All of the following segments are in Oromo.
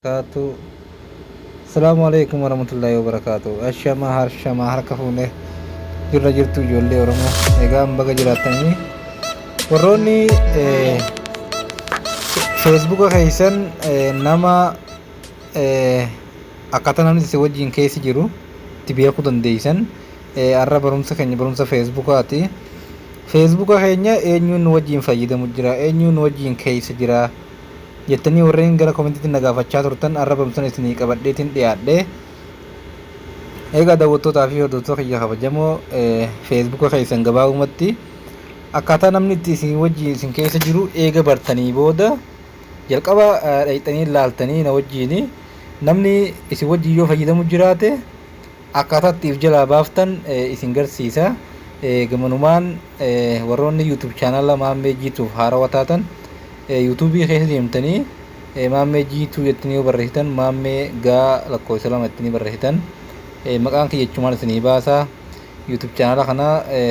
Barakaatu. Asalaamu alaikum warahmatullahi wabarakaatu. Ashama harshama harka fuune jirra jirtu ijoollee Oromoo. Egaa baga jiraattanii warroonni feesbuuka keessan nama akkaataa namni isin wajjin keessa jiru itti beekuu dandeessan har'a barumsa keenya barumsa feesbuukaati. Feesbuuka keenya eenyuun nu wajjin fayyadamu jira, eenyuun nu wajjin keessa jira jettanii warreen gara komentiitti na gaafachaa turtan har'a barumsan isinii qabadheetiin dhiyaadhe. Egaa daawwattootaa fi hordoftoota kiyya kabajamoo, feesbuuka keessan gabaabumatti akkaataa namni itti isin wajjin isin keessa jiru eega bartanii booda jalqaba dhayxanii laaltanii na wajjin namni isin wajjin yoo fayyadamu jiraate akkaataa itti if jalaa baaftan isin garsiisa. Gamanumaan warroonni YouTube chaanala Maammee Jiituuf haarawaa taatan YouTube keessa deemtanii Maammee Jiituu jettanii yoo barreessitan, Maammee gaa lakkoofsa lama jettanii barreessitan, maqaan kiyya jechumaan isinii baasa. YouTube chaanala kana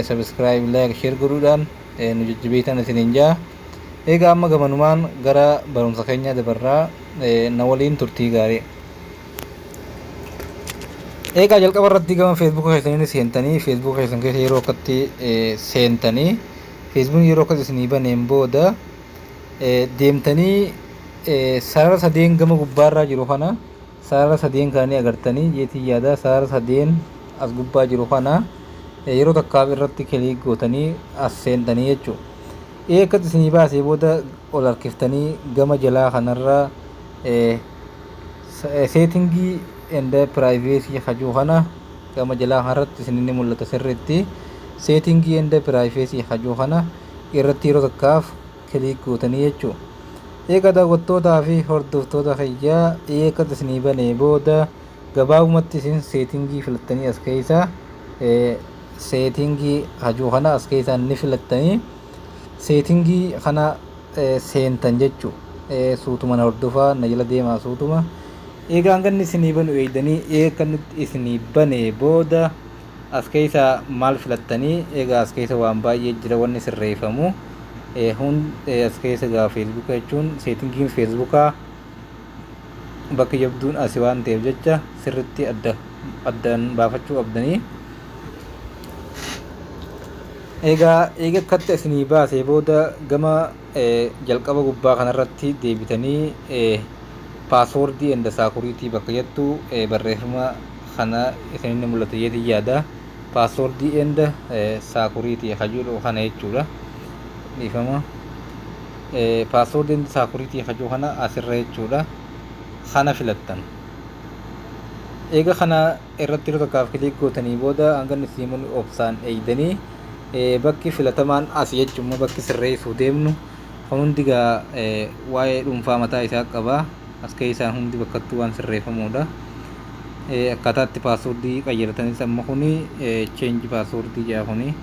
subscribe, like, share godhuudhaan nu jajjabeessan isiniin jaa. Egaa amma gamanumaan gara barumsa keenyaa dabarraa, na waliin turtii gaarii. Egaa jalqaba irratti gama Facebook keessanii seentanii, Facebook keessan keessa yeroo akkatti seentanii, Facebook yeroo akkas isinii baneen booda deemtanii sarara sadeen gama gubbaarraa jiru kana, sarara sadeen kana ni agartanii jeetii yaada. Sarara sadeen as gubbaa jiru kana yeroo takkaaf irratti click gootanii as seentanii jechuudha. Ee, akkas isinii baasee booda ol harkiftanii gama jalaa kanarra setting and privacy hajuu kana gama jalaa kanarratti isin ni mul'ata sirriitti. Setting and privacy hajuu kana irratti yeroo takkaaf click gootanii jechuudha. Egaa daawwattootaa fi hordoftoota kiyyaa, eega isinii banee booda gabaabumatti isin setting filattanii as keessa setting hajuu kana as keessaa ni filattanii setting kana seentan jechuu. Suutuma na hordofaa, na jala deemaa suutuma. Egaa hanga inni isinii banu eegdanii, eega inni isinii banee booda as keessa maal filattanii? Egaa as keessa waan baay'ee jira wanni sirreeffamu hund as keessa. Gaa feesbuuka jechuun settingiin feesbuukaa bakka jabduun asi waan ta'eef jecha sirritti adda addaan baafachuu qabdanii. Egaa eega akkatti isinii baasee booda gama jalqaba gubbaa kanarratti deebitanii password and security bakka jettu barreeffama kana isinitti mul'ata jeetii yaada. Password and security hajuu kana jechuudha. Dhiifama. Password and security hajuu kana asirra jechuudha. Kana filattan. Eega kana irratti yeroo tokkaaf click gootanii booda hanga inni isinii mul'u obsaan eeydanii, bakki filatamaan as jechuun bakki sirreessuu deemnu kan hundi gaa waa'ee dhuunfaa mataa isaa qaba. As keessaan hundi bakkattuu waan sirreeffamuudha. Akkaataa itti password qayyaratanis amma kuni change password jedha kuni.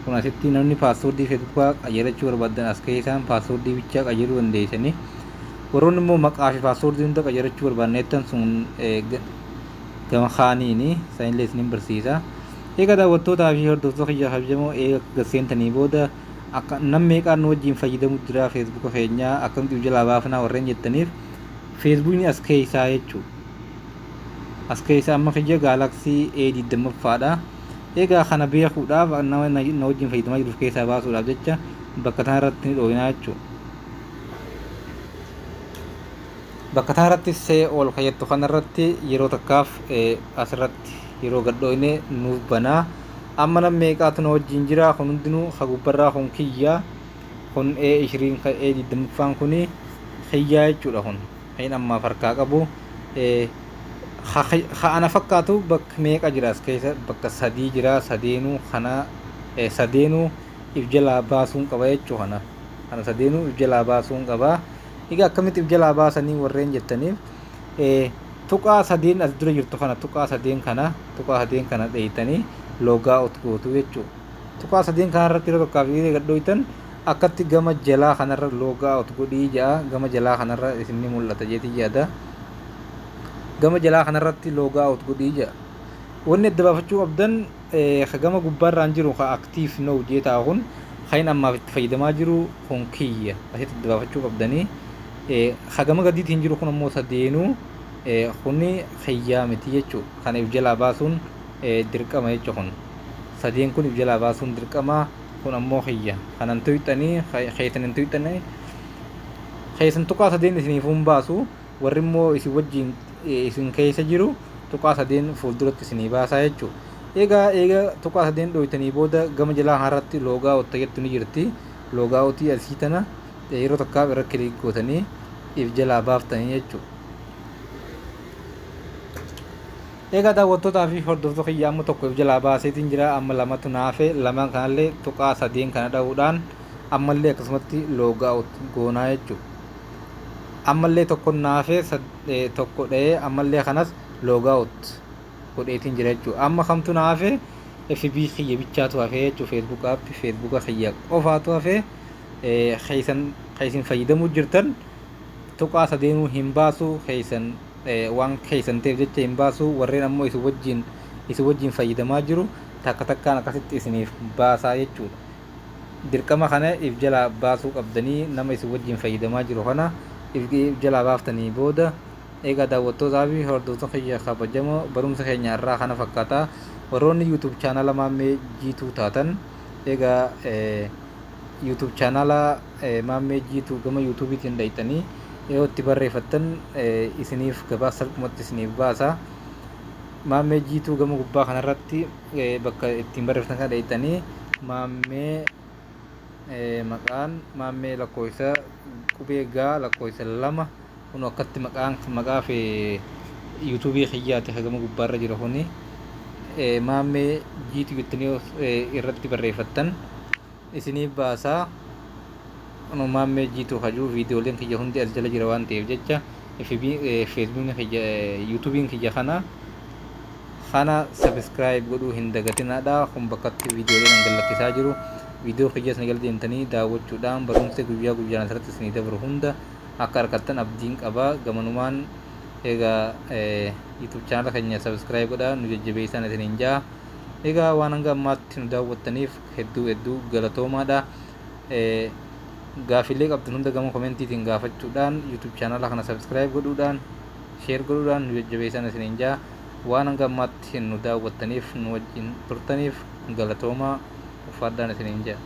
Kun asitti namni password feesbuukaa qayyarachuu barbaadan as keessaan password bichaa qayyaruu dandeessanii. Warroonni immoo maqaa fi password hunda qayyarachuu barbaanneettan sun gama kaaniini sanillee isinin barsiisa. Egaa daawwattootaa fi hordoftoota kiyya kabajamoo, eega gad seentanii booda akka nam meeqaan nu wajjin fayyadamu jira feesbuuka keenyaa, akkamitti jalaa baafnaa warreen jettaniif, feesbuukni as keessaa jechuudha. As keessa amma kiyya Galaxy A 20ffaadha. Egaa kana beekuudhaaf, nama na wajjin fayyadamaa jiruuf keessaa baasuudhaaf jecha bakka tanarratti ni dhooynaa jechuudha. Bakka tanarratti see ol kayyattu kanarratti yeroo takkaaf asirratti yeroo gadhooyne nuuf banaa. Amma nam meeqaatu na wajjin jira? Kun hundinuu ka gubbarraa kun kiyya. Kun A 20 ka A 20ffaan kuni kiyyaa jechuudha, kun kan ammaaf harkaa qabu. Ka ana fakkaatu bakka meeqa jira as keessa? Bakka sadii jira. Sadeenuu kana sadeenuu if jalaa baasuun qaba jechuu. Kana sadeenuu if jalaa baasuun qaba. Egaa akkamitti if jalaa baasanii warreen jettaniif, tuqaa sadeen as dura jirtu kana, tuqaa sadeen kana, tuqaa sadeen kana dheeytanii log out gootu jechuudha. Tuqaa sadeen kana irratti yeroo tokkaaf yoo gadhooytan akkatti gama jalaa kanarra log out godhii ja'a. Gama jalaa kanarra isin ni mul'ata jeetii yaada. Gama jalaa kanarratti log out godhii ja'a. Wanni adda baafachuu qabdan ka gama gubbaarraan jiru ka active now jee taa'u kun kan ammaaf itti fayyadamaa jiru kun kiyya, asitti adda baafachuu qabdanii. Ka gama gadiitiin jiru kun ammoo sadeenuu Kuni kiyyaa miti jechuudha. Kana if jalaa baasuun dirqama jechuudha kun. Sadeen kun if jalaa baasuun dirqama, kun ammoo kiyya. Kanan tuyxanii keessan hin tuyxanii, keessan tuqaa sadeen isiniif hin baasu. Warri immoo isin wajjin isin keessa jiru tuqaa sadeen fuulduratti isinii baasaa jechuudha. Egaa eega tuqaa sadeen dhooytanii booda gama jalaa harratti log out jettu ni jirti. Log outii asii tana yeroo tokkaaf irra click gootanii if jalaa baaftanii jechuudha. Egaa daawwattootaa fi hordoftoota kiyya, amma tokko if jalaa baaseetiin jira. Amma lamatu naafe. Lamaan kanallee tuqaa sadeen kana dha'uudhaan ammallee akkasumatti log out goonaa jechuudha. Ammallee tokko naafee, tokko dha'ee ammallee kanas log out godheetiin jira jechuudha. Amma kamtu naafe? FB kiyya bichaatu hafee jechuudha. Facebook app, Facebooka kiyya qofaatu hafee. Keessan keessin fayyadamuu jirtan tuqaa sadeenuu hin baasu, keessan waan keessan ta'eef jecha hin baasu. Warreen ammoo isin wajjin fayyadamaa jiru takka takkaan akkasitti isiniif baasaa jechuudha. Dirqama kana if jalaa baasuu qabdanii, nama isin wajjin fayyadamaa jiru kana if jalaa baaftanii booda. Egaa daawwattootaa fi hordoftoota kiyya kabajamoo, barumsa keenya irraa kana fakkaata. Warroonni YouTube channela Maammee Jiituu taatan, egaa YouTube channela Maammee Jiituu gama YouTubeiitiin dhayxanii yoo itti barreeffattan isiniif gabaa salphumatti isiniif baasa. Maammee Jiituu gama gubbaa kanarratti bakka ittiin barreeffatan kana dhayxanii Maammee, maqaan Maammee lakkoofsa qubee gaa lakkoofsa 2, kun akkatti maqaan maqaa fi YouTubeii kiyyaati gama gubbaarra jiru kuni, Maammee Jiituu jettanii irratti barreeffattan isiniif baasaa. Kun Maammee Jiituu hajuu viidiyooleen kiyya hundi as jala jira waan ta'eef jecha Facebookni kiyya, YouTubeiin kiyya kana subscribe godhuu hin dagatinaadha. Kun bakkatti viidiyooleen an gallakkisaa jiru. Viidiyoo kiyya isin jala deemtanii daawwachuudhaan barumsa guyyaa guyyaan asirratti isinii dabru hunda akka argattan abdiin qaba. Gamanumaan egaa YouTube channela keenya subscribe godhaa nu jajjabeessaan isiniin jaa. Egaa waan hanga ammaatti nu daawwattaniif hedduu hedduu galatoomaadha. Gaafiilee qabdan hunda gama commentiitiin gaafachuudhaan, YouTube channela kana subscribe godhuudhaan, share godhuudhaan nu jajjabeessaan isiniin jaa. Waan hanga ammaatti nu daawwattaniif, nu wajjin turtaniif galatoomaa, ulfaadhaan isiniin jaa.